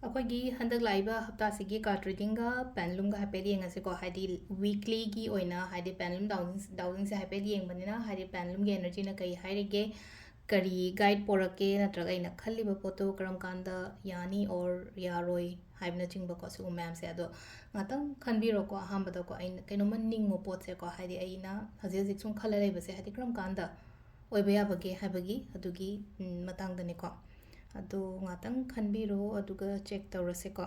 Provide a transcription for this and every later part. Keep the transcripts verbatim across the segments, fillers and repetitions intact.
ꯑꯩꯈꯣꯏꯒꯤ ꯍꯟꯗꯛ ꯂꯥꯛꯏꯕ ꯍꯞꯇꯥꯁꯤꯒꯤ card readingꯒ pendulumꯒ ꯍꯥꯏꯐꯦꯠ ꯌꯦꯡꯉꯁꯤꯀꯣ꯫ ꯍꯥꯏꯗꯤ weeklyꯒꯤ ꯑꯣꯏꯅ ꯍꯥꯏꯗꯤ pendulum dowsing, dowsingꯁꯦ ꯍꯥꯏꯐꯦꯠ ꯌꯦꯡꯕꯅꯤꯅ, ꯍꯥꯏꯗꯤ pendulumꯒꯤ energyꯅ ꯀꯩ ꯍꯥꯏꯔꯤꯒꯦ, ꯀꯔꯤ guide ꯄꯣꯔꯛꯀꯦ, ꯅꯠꯇ꯭ꯔꯒ ꯑꯩꯅ ꯈꯜꯂꯤꯕ ꯄꯣꯠꯇꯣ ꯀꯔꯝ ꯀꯥꯟꯗ ꯌꯥꯅꯤ or ꯌꯥꯔꯣꯏ ꯍꯥꯏꯕꯅꯆꯤꯡꯕꯀꯣ, ꯁꯤꯒꯨꯝꯕ ꯃꯌꯥꯝꯁꯦ꯫ ꯑꯗꯣ ꯉꯥꯛꯇꯪ ꯈꯟꯕꯤꯔꯣꯀꯣ꯫ ꯑꯍꯥꯟꯕꯗꯀꯣ ꯑꯩꯅ ꯀꯩꯅꯣꯝꯃ ꯅꯤꯡꯉꯣ ꯄꯣꯠꯁꯦꯀꯣ, ꯍꯥꯏꯗꯤ ꯑꯩꯅ ꯍꯧꯖꯤꯛ ꯍꯧꯖꯤꯛ ꯁꯨꯝ ꯈꯜꯂ ꯂꯩꯕꯁꯦ, ꯍꯥꯏꯗꯤ ꯀꯔꯝ ꯀꯥꯟꯗ ꯑꯣꯏꯕ ꯌꯥꯕꯒꯦ ꯍꯥꯏꯕꯒꯤ, ꯑꯗꯨꯒꯤ, ꯎꯝ, ꯃꯇꯥꯡꯗꯅꯤꯀꯣ꯫ ꯑꯗꯣ ꯉꯥꯛꯇꯪ ꯈꯟꯕꯤꯔꯣ, ꯑꯗꯨꯒ check ꯇꯧꯔꯁꯦꯀꯣ꯫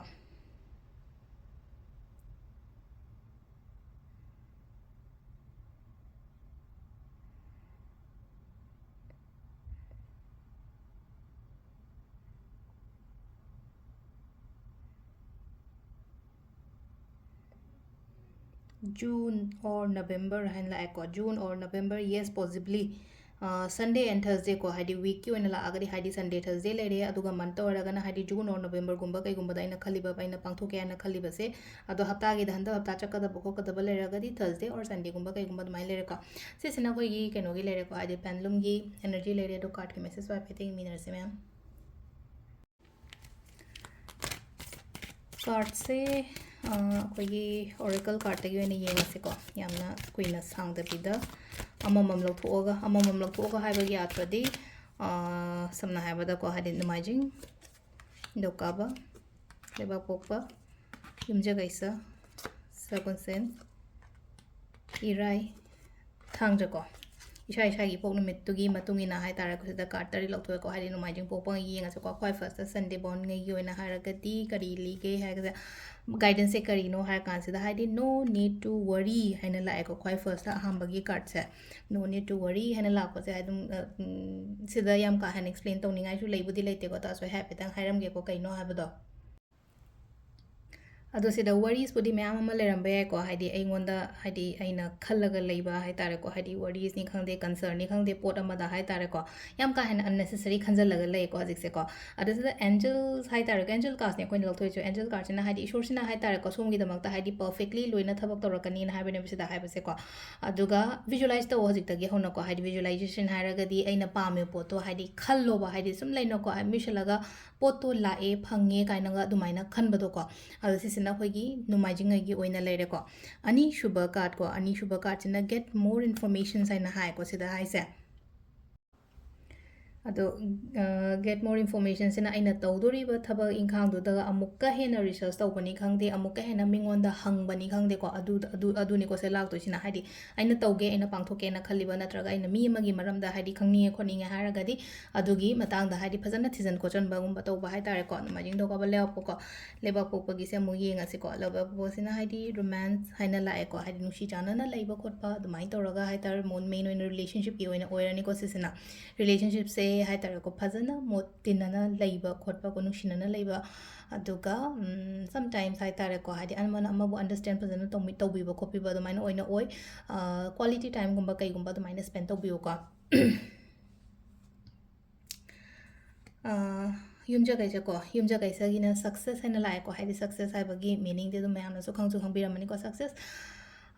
June or November ꯍꯥꯏꯅ ꯂꯥꯛꯑꯦꯀꯣ꯫ June or November, yes, possibly꯫ ꯑ, Sunday and Thursday ꯀꯣ, ꯍꯥꯏꯗꯤ weekꯀꯤ ꯑꯣꯏꯅ ꯂꯥꯛꯑꯒꯗꯤ, ꯍꯥꯏꯗꯤ Sunday, Thursday ꯂꯩꯔꯦ, ꯑꯗꯨꯒ month ꯑꯣꯏꯔꯒꯅ ꯍꯥꯏꯗꯤ June or Novemberꯒꯨꯝꯕ ꯀꯩꯒꯨꯝꯕꯗ ꯑꯩꯅ ꯈꯜꯂꯤꯕ, ꯑꯩꯅ ꯄꯥꯡꯊꯣꯛꯀꯦ ꯍꯥꯏꯅ ꯈꯜꯂꯤꯕꯁꯦ꯫ ꯑꯗꯣ ꯍꯞꯇꯥꯒꯤꯗ ꯍꯟꯗꯛ ꯍꯞꯇꯥ ꯆꯠꯀꯗꯕ ꯈꯣꯠꯀꯗꯕ ꯂꯩꯔꯒꯗꯤ Thursday or Sundayꯒꯨꯝꯕ ꯀꯩꯒꯨꯝꯕ ꯑꯗꯨꯃꯥꯏꯅ ꯂꯩꯔꯦꯀꯣ꯫ ꯁꯤꯁꯤꯅ ꯑꯩꯈꯣꯏꯒꯤ ꯀꯩꯅꯣꯒꯤ ꯂꯩꯔꯦꯀꯣ, ꯍꯥꯏꯗꯤ pendulumꯒꯤ energy ꯂꯩꯔꯦ꯫ ꯑꯗꯣ cardꯀꯤ message ꯍꯥꯏꯐꯦꯠꯇ ꯌꯦꯡꯃꯤꯟꯅꯔꯁꯦ ꯃꯌꯥꯝ꯫ Cardꯁꯦ, ꯑ, ꯑꯩꯈꯣꯏꯒꯤ oracle cardꯇꯒꯤ ꯑꯣꯏꯅ ꯌꯦꯡꯉꯁꯤꯀꯣ꯫ ꯌꯥꯝꯅ ꯀꯨꯏꯅ ꯁꯥꯡꯗꯕꯤꯗ ꯑꯃꯃꯝ ꯂꯧꯊꯣꯛꯑꯒ, ꯑꯃꯃꯝ ꯂꯧꯊꯣꯛꯑꯒ ꯍꯥꯏꯕꯒꯤ ꯑꯥꯔꯊꯗꯤ, ꯑ, ꯁꯝꯅ ꯍꯥꯏꯔꯕꯗꯀꯣ, ꯍꯥꯏꯗꯤ ꯅꯣꯡꯃꯥꯏꯖꯤꯡ, ꯅꯤꯡꯊꯧꯀꯥꯕ, ꯂꯩꯕꯥꯛꯄꯣꯛꯄ, ꯌꯨꯝꯖꯀꯩꯁ, ꯁꯒꯣꯜꯁꯦꯟ, ꯏꯔꯥꯏ, ꯊꯥꯡꯖꯀꯣ꯫ ꯏꯁꯥ ꯏꯁꯥꯒꯤ ꯏꯄꯣꯛ ꯅꯨꯃꯤꯠꯇꯨꯒꯤ ꯃꯇꯨꯡ ꯏꯟꯅ ꯍꯥꯏꯇꯥꯔꯦꯀꯣ, ꯁꯤꯗ card ꯇꯔꯦꯠ ꯂꯧꯊꯣꯛꯑꯦꯀꯣ꯫ ꯍꯥꯏꯗꯤ ꯅꯣꯡꯃꯥꯏꯖꯤꯡ ꯄꯣꯛꯄꯉꯩꯒꯤ ꯌꯦꯡꯉꯁꯤꯀꯣ꯫ ꯈ꯭ꯋꯥꯏ firstꯇ Sunday bornꯉꯩꯒꯤ ꯑꯣꯏꯅ ꯍꯥꯏꯔꯒꯗꯤ ꯀꯔꯤ ꯂꯩꯒꯦ ꯍꯥꯏꯔꯒꯗꯤ, guidanceꯁꯦ ꯀꯔꯤꯅꯣ ꯍꯥꯏꯔ ꯀꯥꯟꯁꯤꯗ, ꯍꯥꯏꯗꯤ no need to worry ꯍꯥꯏꯅ ꯂꯥꯛꯑꯦꯀꯣ꯫ ꯈ꯭ꯋꯥꯏ firstꯇ ꯑꯍꯥꯟꯕꯒꯤ cardꯁꯦ no need to worry ꯍꯥꯏꯅ ꯂꯥꯛꯄꯁꯦ ꯑꯗꯨꯝ, ꯑ, ꯎꯝ, ꯁꯤꯗ ꯌꯥꯝ ꯀꯥ ꯍꯦꯟꯅ explain ꯇꯧꯅꯤꯡꯉꯥꯏꯁꯨ ꯂꯩꯕꯨꯗꯤ ꯂꯩꯇꯦꯀꯣ꯫ ꯇꯥꯁꯨ ꯑꯩ ꯍꯥꯏꯐꯦꯠꯇꯪ ꯍꯥꯏꯔꯝꯒꯦꯀꯣ ꯀꯩꯅꯣ ꯍꯥꯏꯕꯗꯣ꯫ ꯑꯗꯣ ꯁꯤꯗ worriesꯄꯨꯗꯤ ꯃꯌꯥꯝ ꯑꯃ ꯂꯩꯔꯝꯕ ꯌꯥꯏꯀꯣ, ꯍꯥꯏꯗꯤ ꯑꯩꯉꯣꯟꯗ, ꯍꯥꯏꯗꯤ ꯑꯩꯅ ꯈꯜꯂꯒ ꯂꯩꯕ ꯍꯥꯏ ꯇꯥꯔꯦꯀꯣ, ꯍꯥꯏꯗꯤ worriesꯅꯤ ꯈꯪꯗꯦ, concernꯅꯤ ꯈꯪꯗꯦ, ꯄꯣꯠ ꯑꯃꯗ ꯍꯥꯏ ꯇꯥꯔꯦꯀꯣ, ꯌꯥꯝ ꯀꯥ ꯍꯦꯟꯅ unnecessary ꯈꯟꯖꯜꯂꯒ ꯂꯩꯀꯣ ꯍꯧꯖꯤꯛꯁꯦꯀꯣ꯫ ꯑꯗꯨꯗ angels ꯍꯥꯏ ꯇꯥꯔꯦꯀꯣ, angel cardꯅꯦ ꯑꯩꯈꯣꯏꯅ ꯂꯧꯊꯣꯛꯏꯁꯦ꯫ Angel cardꯁꯤꯅ ꯍꯥꯏꯗꯤ ꯏꯁꯣꯔꯁꯤꯅ ꯍꯥꯏ ꯇꯥꯔꯦꯀꯣ, ꯁꯣꯝꯒꯤꯗꯃꯛꯇ ꯍꯥꯏꯗꯤ perfectly ꯂꯣꯏꯅ ꯊꯕꯛ ꯇꯧꯔꯛꯀꯅꯤꯅ ꯍꯥꯏꯕꯅꯦꯕ ꯁꯤꯗ ꯍꯥꯏꯕꯁꯦꯀꯣ꯫ ꯑꯗꯨꯒ visualize ꯇꯧ ꯍꯧꯖꯤꯛꯇꯒꯤ ꯍꯧꯅꯀꯣ, ꯍꯥꯏꯗꯤ visualization ꯍꯥꯏꯔꯒꯗꯤ ꯑꯩꯅ ꯄꯥꯝꯃꯤꯕ ꯄꯣꯠꯇꯣ ꯍꯥꯏꯗꯤ ꯈꯜꯂꯣꯕ, ꯍꯥꯏꯗꯤ ꯁꯨꯝ ꯂꯩꯅꯀꯣ, ꯃꯤꯁꯤꯜꯂꯒ ꯄꯣꯠꯇꯣ ꯂꯥꯛꯑꯦ, ꯐꯪꯉꯦ ꯀꯥꯏꯅꯒ ꯑꯗꯨꯃꯥꯏꯅ ꯈꯟꯕꯗꯣꯀꯣ꯫ ꯑꯗꯣ ꯁꯤꯁꯤꯅ ꯑꯩꯈꯣꯏꯒꯤ ꯅꯣꯡꯃꯥꯏꯖꯤꯡꯉꯩꯒꯤ ꯑꯣꯏꯅ ꯂꯩꯔꯦꯀꯣ꯫ ꯑꯅꯤꯁꯨꯕ cardꯀꯣ, ꯑꯅꯤꯁꯨꯕ cardꯁꯤꯅ get more informations ꯍꯥꯏꯅ ꯍꯥꯏꯀꯣ ꯁꯤꯗ ꯍꯥꯏꯁꯦ꯫ ꯑꯗꯣ get more informationꯁꯤꯅ ꯑꯩꯅ ꯇꯧꯗꯣꯔꯤꯕ ꯊꯕꯛ ꯏꯪꯈꯥꯡꯗꯨꯗ ꯑꯃꯨꯛꯀ ꯍꯦꯟꯅ research ꯇꯧꯕꯅꯤ ꯈꯪꯗꯦ, ꯑꯃꯨꯛꯀ ꯍꯦꯟꯅ ꯃꯤꯉꯣꯟꯗ ꯍꯪꯕꯅꯤ ꯈꯪꯗꯦꯀꯣ, ꯑꯗꯨ ꯑꯗꯨ ꯑꯗꯨꯅꯤꯀꯣ ꯁꯤꯗ ꯂꯥꯛꯇꯣꯏꯁꯤꯅ꯫ ꯍꯥꯏꯗꯤ ꯑꯩꯅ ꯇꯧꯒꯦ, ꯑꯩꯅ ꯄꯥꯡꯊꯣꯛꯀꯦꯅ ꯈꯜꯂꯤꯕ, ꯅꯠꯇ꯭ꯔꯒ ꯑꯩꯅ ꯃꯤ ꯑꯃꯒꯤ ꯃꯔꯝꯗ ꯍꯥꯏꯗꯤ ꯈꯪꯅꯤꯡꯉꯦ ꯈꯣꯠꯅꯤꯡꯉꯦ ꯍꯥꯏꯔꯒꯗꯤ ꯑꯗꯨꯒꯤ ꯃꯇꯥꯡꯗ ꯍꯥꯏꯗꯤ ꯐꯖꯅ ꯊꯤꯖꯤꯟ ꯈꯣꯠꯆꯟꯕꯒꯨꯝꯕ ꯇꯧꯕ ꯍꯥꯏ ꯇꯥꯔꯦꯀꯣ꯫ ꯅꯣꯡꯃꯥꯏꯖꯤꯡ ꯅꯤꯡꯊꯧꯀꯥꯕ ꯂꯩꯕꯥꯛꯄꯣꯛꯄꯒꯤꯁꯦ ꯑꯃꯨꯛ ꯌꯦꯡꯉꯁꯤꯀꯣ꯫ ꯂꯩꯕꯥꯛꯄꯣꯛꯄꯁꯤꯅ ꯍꯥꯏꯗꯤ romance ꯍꯥꯏꯅ ꯂꯥꯛꯑꯦꯀꯣ, ꯍꯥꯏꯗꯤ ꯅꯨꯡꯁꯤ ꯆꯥꯟꯅꯅ ꯂꯩꯕ ꯈꯣꯠꯄ ꯑꯗꯨꯃꯥꯏꯅ ꯇꯧꯔꯒ ꯍꯥꯏ ꯇꯥꯔꯦ, ꯃꯣꯟ main ꯑꯣꯏꯅ relationshipꯀꯤ ꯑꯣꯏꯅ ꯑꯣꯏꯔꯅꯤꯀꯣ ꯁꯤꯁꯤꯅ꯫ Relationshipꯁꯦ ꯍꯥꯏ ꯇꯥꯔꯦꯀꯣ, ꯐꯖꯅ ꯃꯣꯠ ꯇꯤꯟꯅꯅ ꯂꯩꯕ ꯈꯣꯠꯄꯀꯣ, ꯅꯨꯡꯁꯤꯅꯅ ꯂꯩꯕ, ꯑꯗꯨꯒ sometimes ꯍꯥꯏ ꯇꯥꯔꯦꯀꯣ, ꯍꯥꯏꯗꯤ ꯑꯃꯅ ꯑꯃꯕꯨ understand ꯐꯖꯅ ꯇꯧꯕꯤ ꯇꯧꯕꯤꯕ ꯈꯣꯠꯄꯤꯕ ꯑꯗꯨꯃꯥꯏꯅ ꯑꯣꯏꯅ ꯑꯣꯏ꯫ Quality timeꯒꯨꯝꯕ ꯀꯩꯒꯨꯝꯕ ꯑꯗꯨꯃꯥꯏꯅ spend ꯇꯧꯕꯤꯌꯨꯀꯣ꯫ ꯌꯨꯝꯖꯀꯩꯁꯀꯣ, ꯌꯨꯝꯖꯀꯩꯁꯒꯤꯅ success ꯍꯥꯏꯅ ꯂꯥꯛꯑꯦꯀꯣ, ꯍꯥꯏꯗꯤ success ꯍꯥꯏꯕꯒꯤ meaningꯗꯤ ꯑꯗꯨꯝ ꯃꯌꯥꯝꯅꯁꯨ ꯈꯪꯁꯨ ꯈꯪꯕꯤꯔꯝꯃꯅꯤꯀꯣ꯫ Success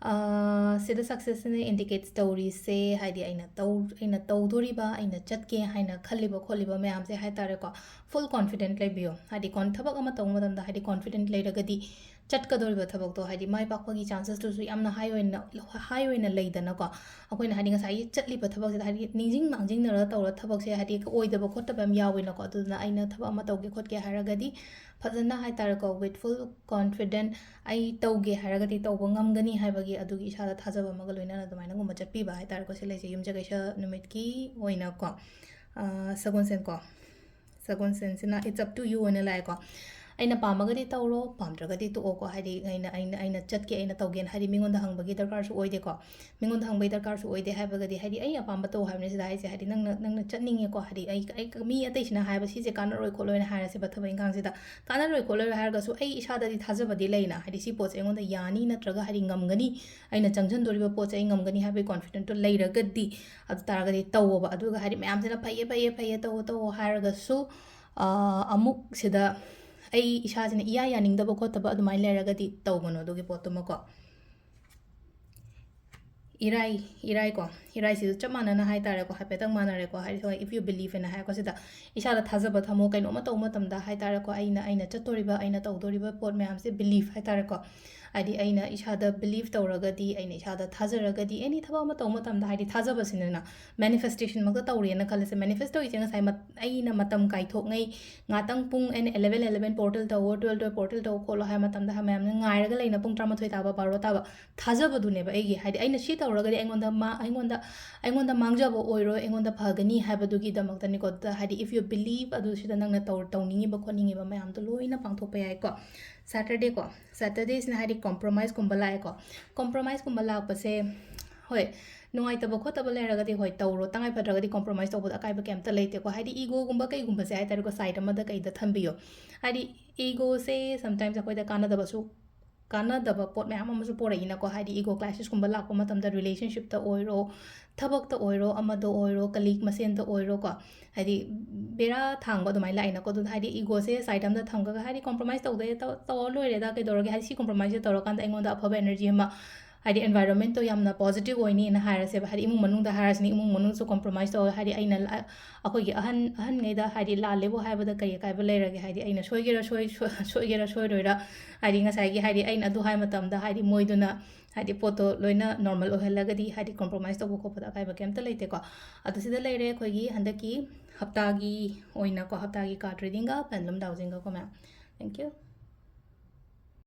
ꯁꯤꯗ successꯁꯤꯅ indicate ꯇꯧꯔꯤꯁꯦ ꯍꯥꯏꯗꯤ ꯑꯩꯅ ꯇꯧ ꯑꯩꯅ ꯇꯧꯗꯣꯔꯤꯕ, ꯑꯩꯅ ꯆꯠꯀꯦ ꯍꯥꯏꯅ ꯈꯜꯂꯤꯕ ꯈꯣꯠꯂꯤꯕ ꯃꯌꯥꯝꯁꯦ ꯍꯥꯏ ꯇꯥꯔꯦꯀꯣ, full confident ꯂꯩꯕꯤꯌꯣ꯫ ꯍꯥꯏꯗꯤ ꯀꯣꯟ ꯊꯕꯛ ꯑꯃ ꯇꯧꯕ ꯃꯇꯝꯗ ꯍꯥꯏꯗꯤ confident ꯂꯩꯔꯒꯗꯤ ꯆꯠꯀꯗꯧꯔꯤꯕ ꯊꯕꯛꯇꯣ ꯍꯥꯏꯗꯤ ꯃꯥꯏ ꯄꯥꯛꯄꯒꯤ chancesꯇꯨꯁꯨ ꯌꯥꯝꯅ high ꯑꯣꯏꯅ high ꯑꯣꯏꯅ ꯂꯩꯗꯅꯀꯣ꯫ ꯑꯩꯈꯣꯏꯅ ꯍꯥꯏꯗꯤ ꯉꯁꯥꯏꯒꯤ ꯆꯠꯂꯤꯕ ꯊꯕꯛꯁꯤꯗ ꯍꯥꯏꯗꯤ ꯅꯤꯡꯁꯤꯡ ꯃꯥꯡꯖꯤꯡꯅꯔꯒ ꯇꯧꯔ ꯊꯕꯛꯁꯦ ꯍꯥꯏꯗꯤ ꯑꯣꯏꯗꯕ ꯈꯣꯠꯇꯕ ꯌꯥꯝ ꯌꯥꯎꯋꯦꯅꯀꯣ꯫ ꯑꯗꯨꯗꯨꯅ ꯑꯩꯅ ꯊꯕꯛ ꯑꯃ ꯇꯧꯒꯦ ꯈꯣꯠꯀꯦ ꯍꯥꯏꯔꯒꯗꯤ ꯐꯖꯅ ꯍꯥꯏ ꯇꯥꯔꯦꯀꯣ, with full confident ꯑꯩ ꯇꯧꯒꯦ ꯍꯥꯏꯔꯒꯗꯤ ꯇꯧꯕ ꯉꯝꯒꯅꯤ ꯍꯥꯏꯕꯒꯤ ꯑꯗꯨꯒꯤ ꯏꯁꯥꯗ ꯊꯥꯖꯕ ꯑꯃꯒ ꯂꯣꯏꯅꯅ ꯑꯗꯨꯃꯥꯏꯅꯒꯨꯝꯕ ꯆꯠꯄꯤꯕ ꯍꯥꯏ ꯇꯥꯔꯦꯀꯣ꯫ ꯁꯤ ꯂꯩꯁꯦ ꯌꯨꯝꯖꯀꯩꯁ ꯅꯨꯃꯤꯠꯀꯤ ꯑꯣꯏꯅꯀꯣ꯫ ꯁꯒꯣꯜꯁꯦꯟꯀꯣ, ꯁꯒꯣꯜꯁꯦꯟꯁꯤꯅ it's up to you ꯑꯣꯏꯅ ꯂꯥꯛꯑꯦꯀꯣ꯫ ꯑꯩꯅ ꯄꯥꯝꯃꯒꯗꯤ ꯇꯧꯔꯣ, ꯄꯥꯝꯗ꯭ꯔꯒꯗꯤ ꯇꯣꯛꯑꯣꯀꯣ꯫ ꯍꯥꯏꯗꯤ ꯑꯩꯅ, ꯑꯩꯅ, ꯑꯩꯅ ꯆꯠꯀꯦ, ꯑꯩꯅ ꯇꯧꯒꯦꯅ ꯍꯥꯏꯗꯤ ꯃꯤꯉꯣꯟꯗ ꯍꯪꯕꯒꯤ ꯗꯔꯀꯥꯔꯁꯨ ꯑꯣꯏꯗꯦꯀꯣ꯫ ꯃꯤꯉꯣꯟꯗ ꯍꯪꯕꯒꯤ ꯗꯔꯀꯥꯔꯁꯨ ꯑꯣꯏꯗꯦ ꯍꯥꯏꯕꯒꯗꯤ ꯍꯥꯏꯗꯤ ꯑꯩ ꯑꯄꯥꯝꯕ ꯇꯧ ꯍꯥꯏꯕꯅꯤ ꯁꯤꯗ ꯍꯥꯏꯁꯦ꯫ ꯍꯥꯏꯗꯤ ꯅꯪꯅ, ꯅꯪꯅ ꯆꯠꯅꯤꯡꯉꯦꯀꯣ꯫ ꯍꯥꯏꯗꯤ ꯑꯩ, ꯑꯩ, ꯃꯤ ꯑꯇꯩꯁꯤꯅ ꯍꯥꯏꯕ ꯁꯤꯁꯦ ꯀꯥꯟꯅꯔꯣꯏ ꯈꯣꯠꯂꯣꯏꯅ ꯍꯥꯏꯔꯁꯦꯕ ꯊꯕꯛ ꯏꯪꯈꯥꯡꯁꯤꯗ꯫ ꯀꯥꯟꯅꯔꯣꯏ ꯈꯣꯠꯂꯣꯏ ꯍꯥꯏꯔꯒꯁꯨ ꯑꯩ ꯏꯁꯥꯗꯗꯤ ꯊꯥꯖꯕꯗꯤ ꯂꯩꯅ꯫ ꯍꯥꯏꯗꯤ ꯁꯤ ꯄꯣꯠꯁꯦ ꯑꯩꯉꯣꯟꯗ ꯌꯥꯅꯤ ꯅꯠꯇ꯭ꯔꯒ ꯍꯥꯏꯗꯤ ꯉꯝꯒꯅꯤ, ꯑꯩꯅ ꯆꯪꯁꯤꯟꯗꯣꯔꯤꯕ ꯄꯣꯠꯁꯦ ꯑꯩ ꯉꯝꯒꯅꯤ ꯍꯥꯏꯕꯒꯤ confident ꯇꯣ ꯂꯩꯔꯒꯗꯤ ꯑꯗꯨ ꯇꯥꯔꯒꯗꯤ ꯇꯧꯋꯣꯕ꯫ ꯑꯗꯨꯒ ꯍꯥꯏꯗꯤ ꯃꯌꯥꯝꯁꯤꯅ "ꯐꯩꯌꯦ, ꯐꯩꯌꯦ, ꯐꯩꯌꯦ, ꯇꯧꯋꯣ, ꯇꯧꯋꯣ" ꯍꯥꯏꯔꯒꯁꯨ, ꯑ, ꯑꯃꯨꯛ ꯁꯤꯗ ꯑꯩ ꯏꯁꯥꯁꯤꯅ ꯏꯌꯥ ꯌꯥꯅꯤꯡꯗꯕ ꯈꯣꯠꯇꯕ ꯑꯗꯨꯃꯥꯏꯅ ꯂꯩꯔꯒꯗꯤ ꯇꯧꯒꯅꯨ ꯑꯗꯨꯒꯤ ꯄꯣꯠꯇꯨꯃꯀꯣ꯫ ꯏꯔꯥꯏ, ꯏꯔꯥꯏꯀꯣ, ꯏꯔꯥꯏꯁꯤꯁꯨ ꯆꯞ ꯃꯥꯟꯅꯅ ꯍꯥꯏꯇꯥꯔꯦꯀꯣ, ꯍꯥꯏꯐꯦꯠꯇꯪ ꯃꯥꯟꯅꯔꯦꯀꯣ꯫ ꯍꯥꯏꯗꯤ ꯍꯣꯏ, "If you believe" ꯍꯥꯏꯅ ꯍꯥꯏꯀꯣ ꯁꯤꯗ, ꯏꯁꯥꯗ ꯊꯥꯖꯕ ꯊꯝꯃꯣ꯫ ꯀꯩꯅꯣꯝꯃ ꯇꯧꯕ ꯃꯇꯝꯗ ꯍꯥꯏꯇꯥꯔꯦꯀꯣ, ꯑꯩꯅ, ꯑꯩꯅ ꯆꯠꯇꯣꯔꯤꯕ, ꯑꯩꯅ ꯇꯧꯗꯣꯔꯤꯕ ꯄꯣꯠ ꯃꯌꯥꯝꯁꯦ believe ꯍꯥꯏꯇꯥꯔꯦꯀꯣ꯫ ꯍꯥꯏꯗꯤ ꯑꯩꯅ ꯏꯁꯥꯗ believe ꯇꯧꯔꯒꯗꯤ, ꯑꯩꯅ ꯏꯁꯥꯗ ꯊꯥꯖꯔꯒꯗꯤ, any ꯊꯕꯛ ꯑꯃ ꯇꯧꯕ ꯃꯇꯝꯗ ꯍꯥꯏꯗꯤ ꯊꯥꯖꯕꯁꯤꯅꯅ, manifestation ꯃꯛꯇ ꯇꯧꯔꯦꯅ ꯈꯜꯂꯁꯦ꯫ Manifest ꯇꯧꯔꯤꯁꯦ ꯉꯁꯥꯏ ꯃꯠ-, ꯑꯩꯅ ꯃꯇꯝ ꯀꯥꯏꯊꯣꯛꯉꯩ ꯉꯥꯛꯇꯪ ꯄꯨꯡ ꯑꯩꯅ eleven eleven portal ꯇꯧꯋꯣ, twelve twelve portal ꯇꯧꯋꯣ ꯈꯣꯠꯂꯣ ꯍꯥꯏꯕ ꯃꯇꯝꯗ ꯍꯥꯏ ꯃꯌꯥꯝꯅ ꯉꯥꯏꯔꯒ ꯂꯩꯅ ꯄꯨꯡ ꯇꯔꯥꯃꯥꯊꯣꯏ ꯇꯥꯕ, ꯕꯥꯔꯣ ꯇꯥꯕ꯫ ꯊꯥꯖꯕꯗꯨꯅꯦꯕ ꯑꯩꯒꯤ꯫ ꯍꯥꯏꯗꯤ ꯑꯩꯅ ꯁꯤ ꯇꯧꯔꯒꯗꯤ ꯑꯩꯉꯣꯟꯗ ꯃꯥ-, ꯑꯩꯉꯣꯟꯗ, ꯑꯩꯉꯣꯟꯗ ꯃꯥꯡꯖꯕ ꯑꯣꯏꯔꯣꯏ, ꯑꯩꯉꯣꯟꯗ ꯐꯒꯅꯤ ꯍꯥꯏꯕꯗꯨꯒꯤꯗꯃꯛꯇꯅꯤꯀꯣ꯫ ꯗ-, ꯍꯥꯏꯗꯤ if you believe ꯑꯗꯨ ꯁꯤꯗ ꯅꯪꯅ ꯇꯧ-, ꯇꯧꯅꯤꯡꯉꯤꯕ ꯈꯣꯠꯅꯤꯡꯉꯤꯕ ꯃꯌꯥꯝꯗꯣ ꯂꯣꯏꯅ ꯄꯥꯡꯊꯣꯛꯄ ꯌꯥꯏꯀꯣ꯫ Saturday ꯀꯣ, Saturday ꯁꯤꯅ ꯍꯥꯏꯗꯤ compromise ꯀꯨꯝꯕ ꯂꯥꯛꯑꯦꯀꯣ꯫ Compromise ꯀꯨꯝꯕ ꯂꯥꯛꯄꯁꯦ, ꯍꯣꯏ, ꯅꯨꯡꯉꯥꯏꯇꯕ ꯈꯣꯠꯇꯕ ꯂꯩꯔꯒꯗꯤ ꯍꯣꯏ ꯇꯧꯔꯣ, ꯇꯉꯥꯏ ꯐꯗ꯭ꯔꯒꯗꯤ compromise ꯇꯧꯕꯗ ꯑꯀꯥꯏꯕ ꯀꯩꯝꯇ ꯂꯩꯇꯦꯀꯣ꯫ ꯍꯥꯏꯗꯤ ego ꯒꯨꯝꯕ ꯀꯩꯒꯨꯝꯕꯁꯦ ꯍꯥꯏꯇꯥꯔꯦꯀꯣ, side ꯑꯃꯗ ꯀꯩꯗ ꯊꯝꯕꯤꯌꯣ꯫ ꯍꯥꯏꯗꯤ ego ꯁꯦ sometimes ꯑꯩꯈꯣꯏꯗ ꯀꯥꯟꯅꯗꯕꯁꯨ, ꯀꯥꯟꯅꯗꯕ ꯄꯣꯠ ꯃꯌꯥꯝ ꯑꯃꯁꯨ ꯄꯣꯔꯛꯏꯅꯀꯣ꯫ ꯍꯥꯏꯗꯤ ego clashes ꯀꯨꯝꯕ ꯂꯥꯛꯄ ꯃꯇꯝꯗ relationship ꯇ ꯑꯣꯏꯔꯣ, ꯊꯕꯛꯇ ꯑꯣꯏꯔꯣ, ꯑꯃꯗ ꯑꯣꯏꯔꯣ, colleague ꯃꯁꯦꯟꯗ ꯑꯣꯏꯔꯣꯀꯣ꯫ ꯍꯥꯏꯗꯤ ꯕꯦꯔꯥ ꯊꯥꯡꯕ ꯑꯗꯨꯃꯥꯏꯅ ꯂꯥꯛꯏꯅꯀꯣ꯫ ꯑꯗꯨꯅ ꯍꯥꯏꯗꯤ ego ꯁꯦ side ꯑꯃꯗ ꯊꯝꯈ꯭ꯔꯒ ꯍꯥꯏꯗꯤ compromise ꯇꯧꯗ ꯇꯧ-, ꯇꯧꯔ ꯂꯣꯏꯔꯦꯗ, ꯀꯩꯗꯧꯔꯒꯦ? ꯍꯥꯏꯗꯤ ꯁꯤ compromise ꯁꯦ ꯇꯧꯔꯀꯥꯟꯗ ꯑꯩꯉꯣꯟꯗ ꯑꯐꯕ energy ꯑꯃ, ꯍꯥꯏꯗꯤ environment ꯇꯣ ꯌꯥꯝꯅ positive ꯑꯣꯏꯅꯤꯅ ꯍꯥꯏꯔꯁꯦꯕ꯫ ꯍꯥꯏꯗꯤ ꯏꯃꯨꯡ ꯃꯅꯨꯡꯗ ꯍꯥꯏꯔꯁꯤꯅꯦ, ꯏꯃꯨꯡ ꯃꯅꯨꯡꯁꯨ compromise ꯇꯧꯋꯦ꯫ ꯍꯥꯏꯗꯤ ꯑꯩꯅ ꯂ-, ꯑꯩꯈꯣꯏꯒꯤ ꯑꯍꯟ, ꯑꯍꯟꯉꯩꯗ ꯍꯥꯏꯗꯤ ꯂꯥꯜꯂꯦꯕꯨ ꯍꯥꯏꯕꯗ ꯀꯔꯤ ꯑꯀꯥꯏꯕ ꯂꯩꯔꯒꯦ? ꯍꯥꯏꯗꯤ ꯑꯩꯅ ꯁꯣꯏꯒꯦꯔꯥ ꯁꯣꯏ-, ꯁꯣꯏ-, ꯁꯣꯏꯒꯦꯔꯥ ꯁꯣꯏꯔꯣꯏꯔꯥ, ꯍꯥꯏꯗꯤ ꯉꯁꯥꯏꯒꯤ ꯍꯥꯏꯗꯤ ꯑꯩꯅ ꯑꯗꯨ ꯍꯥꯏ ꯃꯇꯝꯗ ꯍꯥꯏꯗꯤ ꯃꯣꯏꯗꯨꯅ ꯍꯥꯏꯗꯤ ꯄꯣꯠꯇꯣ ꯂꯣꯏꯅ normal ꯑꯣꯏꯍꯜꯂꯒꯗꯤ ꯍꯥꯏꯗꯤ compromise ꯇꯧꯕ ꯈꯣꯠꯄꯗ ꯑꯀꯥꯏꯕ ꯀꯩꯝꯇ ꯂꯩꯇꯦꯀꯣ꯫ ꯑꯗꯨ ꯁꯤꯗ ꯂꯩꯔꯦ ꯑꯩꯈꯣꯏꯒꯤ ꯍꯟꯗꯛꯀꯤ ꯍꯞꯇꯥꯒꯤ ꯑꯣꯏꯅꯀꯣ, ꯍꯞꯇꯥꯒꯤ card reading ꯒ ꯄꯦꯟꯗꯨꯂꯝ ꯗꯥꯎꯖꯤꯡꯒꯀꯣ ꯃꯌꯥꯝ꯫ Thank you꯫